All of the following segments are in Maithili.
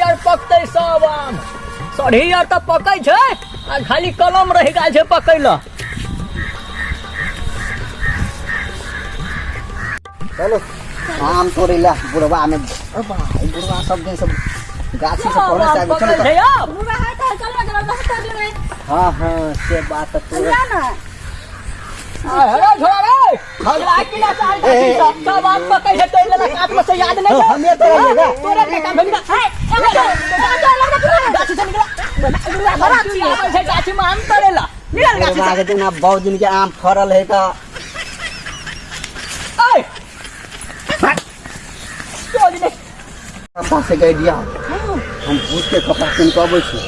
यार पकतै सब आम। सरही यार तऽ पकै छै आ खाली कलम रहि गेल छै पकै लए। चलो आम तोड़े ला बुढ़वा में। अरे बा, ई बुढ़वा सब दिन सब गाछी से पढ़े से आबि। चलो पकै तऽ। छै आब। बुढ़वा है तऽ चल ना, जरा बहुत तोड़ लेबै। हाँ हाँ, से बात तऽ तोरे। ना ना। अरे छोड़ा रे, हमरा की ना चाहे गाछी से सब आम पकै छै तोड़ि लेलक हाथ में से, याद नहि छौ? हमे तोड़ि लेबै। तोरे के काम भेल ना। है, एगो चल चल ना। गाछी से निकला। बड़ा आबै छै गाछी में आम तोड़े ला, निकल गाछी बुढ़वा से। के दिन बहुत दिन के आम फड़ल है तऽ। ऐ तोड़ दे। कपड़ा से गई दिया, हम भूत के कपड़ा किन के अबै छी,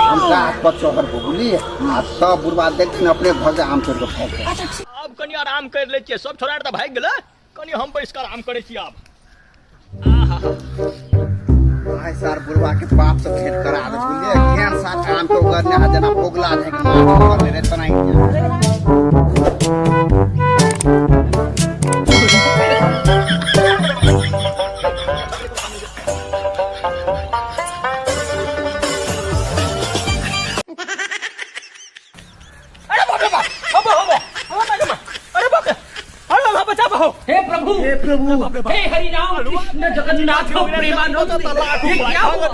हम गाछ पर चढ़बो, बुझलियै? आ सब बुढ़वा देखथिन, अपने घर से आम तोड़ के फेंक देब। अच्छा ठीक। आब कनि आराम कर लै छियै। सब छोड़ा तऽ भागि गेलै, कनि हम बैस कऽ आराम करै छी आब। भाई सार बुढ़वा के बाप से भेंट करा दे, बुझलियै? केहन साथ आम के उगरने है, जेना पोगला जाय के माछ पकड़ने रहे तेनाही। अरे बाप रे बाप, अब हो अब, अरे बाप रे, अरे बाप, बचा हो। हे प्रभु, हे प्रभु, हे हरि राम कृष्ण जगन्नाथ प्रेमानंद, ये क्या हुआ?